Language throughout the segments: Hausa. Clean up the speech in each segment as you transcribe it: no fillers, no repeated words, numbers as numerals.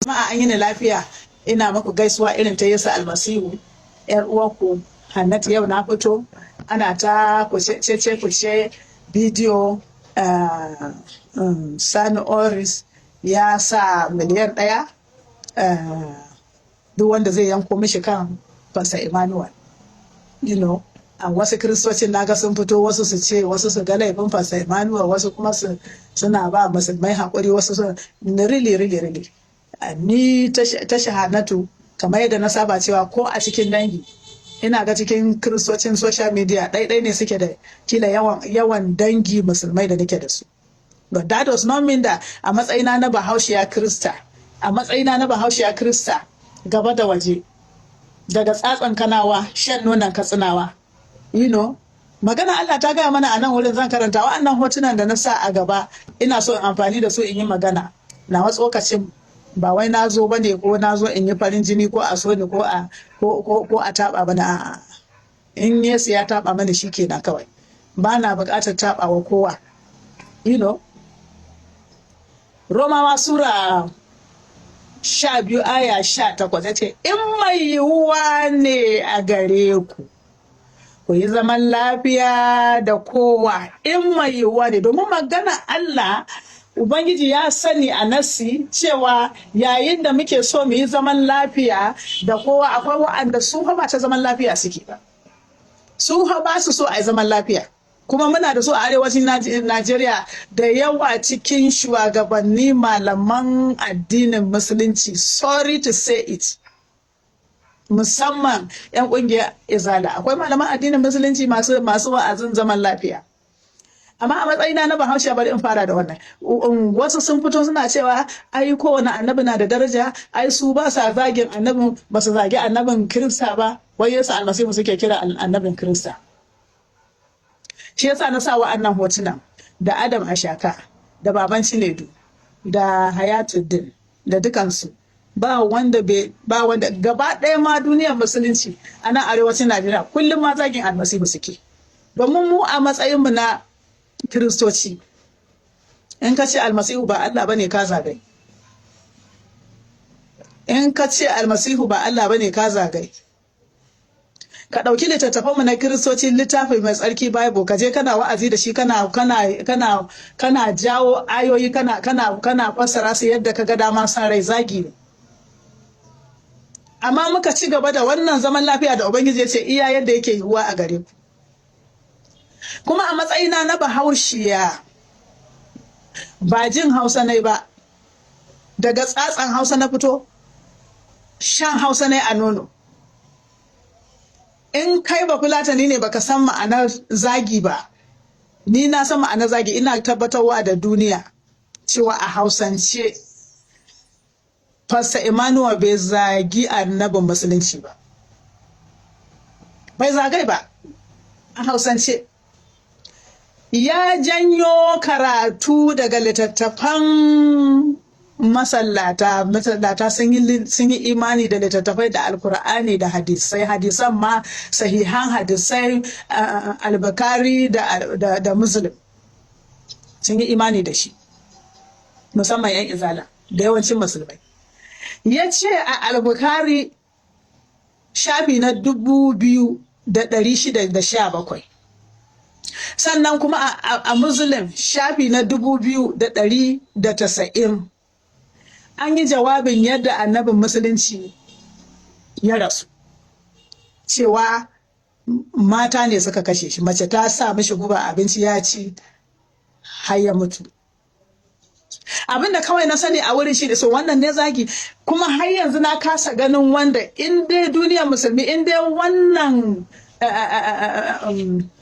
Jama'a, an yi ni lafiya? Ina maku gaisuwa irin ta Yesu Almasihu, yar uwarku Hannatu. Yau na fito ana ta cece kuce bidiyo, Sani Oris ya sa 1 miliyan, duk wanda zai yanko mishi kan Pastor Emmanuel. A wasu Kiristocin naga sun fito, wasu su ce wasu su ga laifin Pastor Emmanuel, wasu kuma su suna ba Musulmai haƙuri, wasu su really, really, really. Ni ta shahanatu, kamar yadda na saba cewa, ko a cikin dangi, ina ga cikin Kiristocin social media ɗaiɗai ne suke da kila yawan yawan dangi Musulmai da nake da su. But that does not mean that a matsayina na Bahaushiya Kirista, a matsayina na Bahaushiya Kirista gaba da waje, daga tsatson Kanawa, shan nonon Katsinawa, magana Allah ta gaya mana a nan wurin. Zan karanta wa'annan hotunan da na sa a gaba. Ina so in amfani da su in yi magana. Na tsokacin ba wai na zo bane ko na zo in yi farin jini ko a so ni ko a taba bane. A'a, in Yesu ya taba mana, shi kenan kawai. Ba na buƙatar tabawa kowa. Romawa Sura 12 aya 18 ya ce, "In mai yiwuwa ne a gare ku, ku yi zaman lafiya da kowa." In mai yiwuwa ne, domin magana Allah Ubangiji ya sani a nasi cewa yayin da muke so mu yi zaman lafiya da kowa, akwai wa'anda su fa ba ta zaman lafiya suke ba. Su fa ba su so a yi zaman lafiya. Kuma muna da su a arewacin Najeriya da yawa cikin shugabanni malaman addinin Musulunci, sorry to say it. Musamman 'yan kungiyar Izala, akwai malaman addinin Musulunci masu wa'azin zaman lafiya. Amma a matsayina na Bahaushe, bari in fara da wannan. Wasu sun fito suna cewa ai kowane annabi na da daraja, ai su ba sa zagin annabin, ba su zagi annabin Kirista ba. Wai Yesu Almasihu suke kira annabin Kirista. Shi yasa na sa wa'annan hotunan da Adam Ashaka da Baban Cinedu da Hayatuddin da dukansu. Ba wanda bai ba wanda gaba ɗaya ma duniyar Musulunci a nan arewacin Najeriya kullum ma zagin Almasihu suke. Domin mu a matsayinmu na Kiristoci, in ka ce Almasihu ba Allah bane, ka zagai. In ka ce Almasihu ba Allah bane, ka zagai. Ka ɗauki littattafanmu na Kiristoci, littafi mai tsarki, Bible, ka je kana wa'azi da shi, kana jawo ayoyi, kana fassara su yadda ka ga dama, san rai, zagi ne. Amma muka ci gaba da wannan zaman lafiya da Ubangiji ya ce iya yadda yake yiwuwa a gare ku. Kuma a matsayina na Bahaushiya, ba jin Hausa ne ba, daga tsatsan Hausa na fito, shan Hausa ne a nono. In kai ba Fulatani ne, baka san ma'anar zagi ba, ni na san ma'anar zagi. Ina tabbatarwa da duniya cewa a Hausance Pastor Emmanuel bai zagi annabin Musulunci ba, bai zagai ba. A Hausance ya janyo karatu daga littattafan masallata. Masallata sun yi imani da littattafai, da Alkur'ani da hadisai, hadisan ma sahihan hadisai, Albukari da Muslim, sun yi imani da shi, musamman 'yan Izala da yawancin Musulmai. Ya ce a Albukari shafi na 2617, sannan kuma a Muslim shafi na 2190, an yi jawabin yadda annabin Musulunci ya rasu, cewa mata ne suka kashe shi, mace ta sa mishi guba abinci ya ci har ya mutu. Abin da kawai na sani a wurin shi da so wannan ne zagi. Kuma har yanzu na kasa ganin wanda, in dai duniyar Musulmi, in dai wannan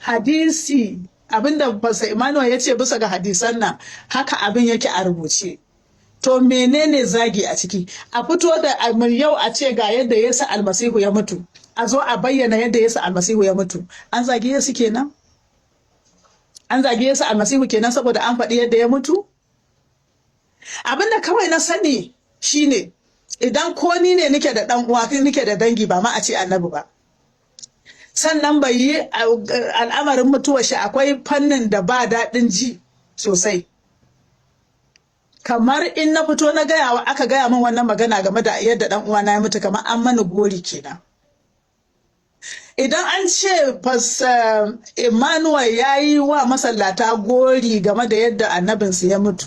hadisi, abinda Pastor Emmanuel ya ce bisa ga hadisan nan, haka abin yake a rubuce, to menene zagi a ciki? A fito da yau a ce ga yadda Yesu Almasihu ya mutu, a zo a bayyana yadda Yesu Almasihu ya mutu, an zagi Yesu kenan? An zagi Yesu Almasihu kenan saboda an faɗi yadda ya mutu? Abinda kawai na sani shine idan ko ni ne nike da dan uwa, nike da dangi, ba ma a ce annabi ba, sannan bai yi al'amarin mutuwar shi akwai fannin da ba daɗin ji sosai. Kamar in na fito na gaya wa aka gaya min wannan magana game da yadda dan uwana ya mutu, kamar an mani gori kenan. Idan an ce Pastor Emmanuel ya yi wa masallata gori game da yadda annabinsu ya mutu,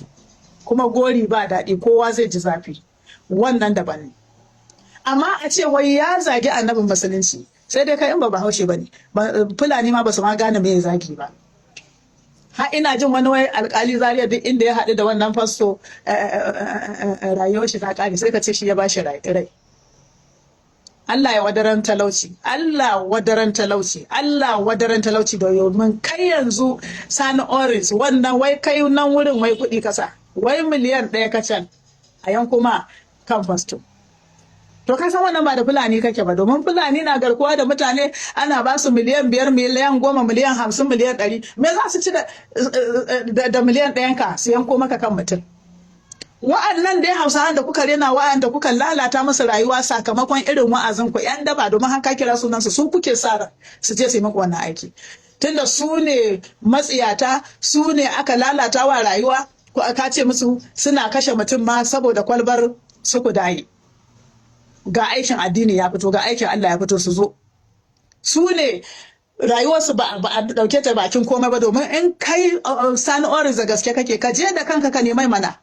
kuma gori ba daɗi, kowa zai ji zafi, wannan daban ne. Amma a ce wai ya zagi annabin Musulunci, sai dai kai in ba Bahaushe ba ne. Fulani ma ba su ma gane me zagi ba. Ha, ina jin wani wai Alkali Zaria, duk inda ya haɗu da wannan fasto, rayuwar shi ta ƙare, sai ka ce shi ya bashi rai. Allah ya wadaran talauci, Allah wadaran talauci, Allah wadaran talauci. Domin kai yanzu Sani Oris, wannan wai kai nan wurin wai kuɗi kasa, wai miliyan 1 kacal a yankuma kan fasto. To, ka san wannan ba da Fulani kake ba, domin Fulani na garkuwa da mutane, ana ba su miliyan 5, miliyan 10, miliyan 50, miliyan 100. Me za su ci da miliyan 1n ka su yanko maka kan mutum? Wa'annan dai Hausawan da kuka rena, wa'anda kuka lalata musu rayuwa sakamakon irin wa'azin ku, yan daba, domin haka kira sunansu, su kuke sa ran su je su yi muku wannan aiki, tunda su ne matsiyata, su ne aka lalata wa rayuwa. Ko aka ce musu suna kashe mutum ma saboda kwalbar suku dayi. Ga aikin addini ya fito, ga aikin Allah ya fito, su zo. Su ne rayuwarsu ba a dauke ta bakin komai ba. Domin in kai Sani Oris da gaske kake, ka je da kanka ka nemai mana,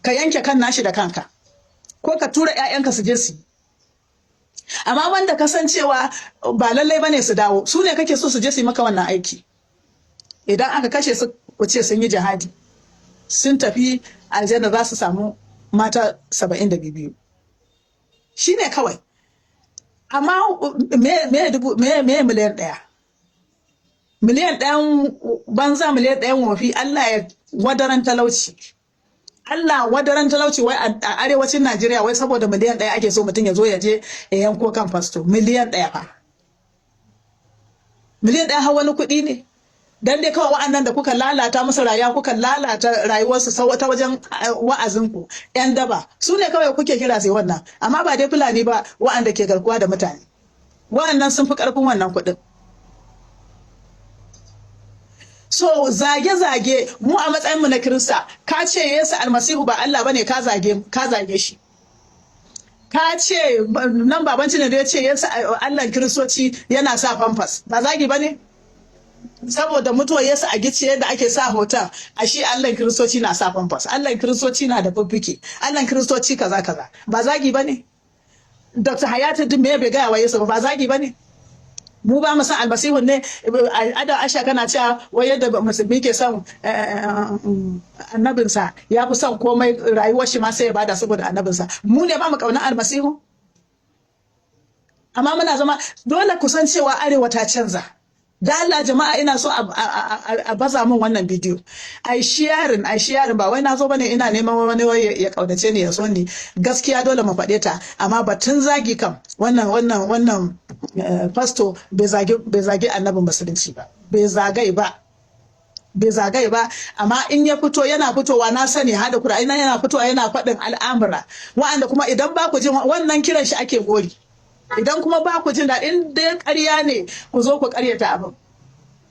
ka yanke kan nashi da kanka, ko ka tura 'ya'yanka su je su yi. Amma wanda ka san cewa ba lallai bane su dawo, su ne kake so su je su yi maka wannan aiki. Idan aka kashe su, ku ce sun yi jihadi, sun tafi aljanna, za su samu mata 72. Shi ne kawai. Amma me dubu, me miliyan 1? Miliyan 1n banza, miliyan 1n wofi. Allah ya wadaran talauci, Allah wadaran talauci. Wai a arewacin Najeriya, wai saboda miliyan 1 ake so mutum ya zo ya je ya yanko kan fasto. Miliyan 1 fa, miliyan 1 har wani kuɗi ne? Dan dai kawai wa'annan da kuka lalata musu rayuwa, kuka lalata rayuwarsu sau ta wajen wa'azinku, yan daba, su ne kawai kuke kira sai wannan. Amma ba dai Fulani ba, wa'anda ke garkuwa da mutane, wa'annan sun fi karfin wannan kuɗin. So zage-zage, mu a matsayinmu na Kirista, ka ce Yesu Almasihu ba Allah bane, ka zage shi. Ka ce nan babanci ne da ya ce Yesu Allah Kiristoci yana sa Pampers, ba zagi bane? Saboda mutuwar Yesu a gicciye da ake sa hoton, a shi Allah Kiristoci na sa Pampers, Allah Kiristoci na da fuffuke, Allah Kiristoci kaza kaza, ba zagi bane? Dr. Hayatu din me bai gaya wa Yesu ba? Ba zagi bane? Mu ba mu san Almasihun ne? Ada Asha, kana cewa wai yadda Musulmi ke son annabinsa, ya fi son komai rayuwar shi ma sai ya bada saboda annabinsa. Mu ne ba mu kauna Almasihu? Amma muna zama dole ku san cewa arewa ta canza. Da Allah jama'a, ina so a baza min wannan bidiyo, ai sharing, ai sharing. Ba wai na zo bane ina neman wani wai ya kaunace ni, ya so ni. Gaskiya dole mu faɗe ta. Amma batun zagi kam, wannan fasto bai zagi annabin Musulunci ba, bai zagai ba, bai zagai ba. Amma in ya fito, yana fitowa, na sani hada Kur'ani, yana fitowa yana faɗin al'amura wa'anda kuma idan ba ku jin wannan, kiran shi ake gori. Idan kuma ba ku jin daɗin, dai ƙarya ne, ku zo ku ƙaryata abin.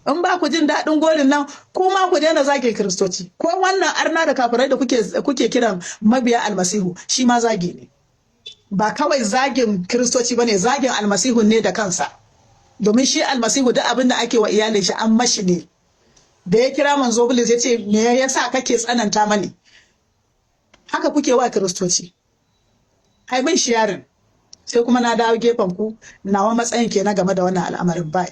In ba ku jin daɗin gorin nan, kuma ku daina zagin Kiristoci ko wannan arna da kafirai da kuke kiran mabiya Almasihu. Shi ma zagi ne, ba kawai zagin Kiristoci bane, zagin Almasihu ne da kansa. Domin shi Almasihu, duk abin da ake wa iyalin shi an mashi ne. Da ya kira manzo Bulus, ya ce, "Me yasa kake tsananta mani?" Haka kuke wa Kiristoci. Ai bin sharing, sai kuma na dawo gefen ku. Nawa matsayin kenan game da wannan al'amarin. Bai.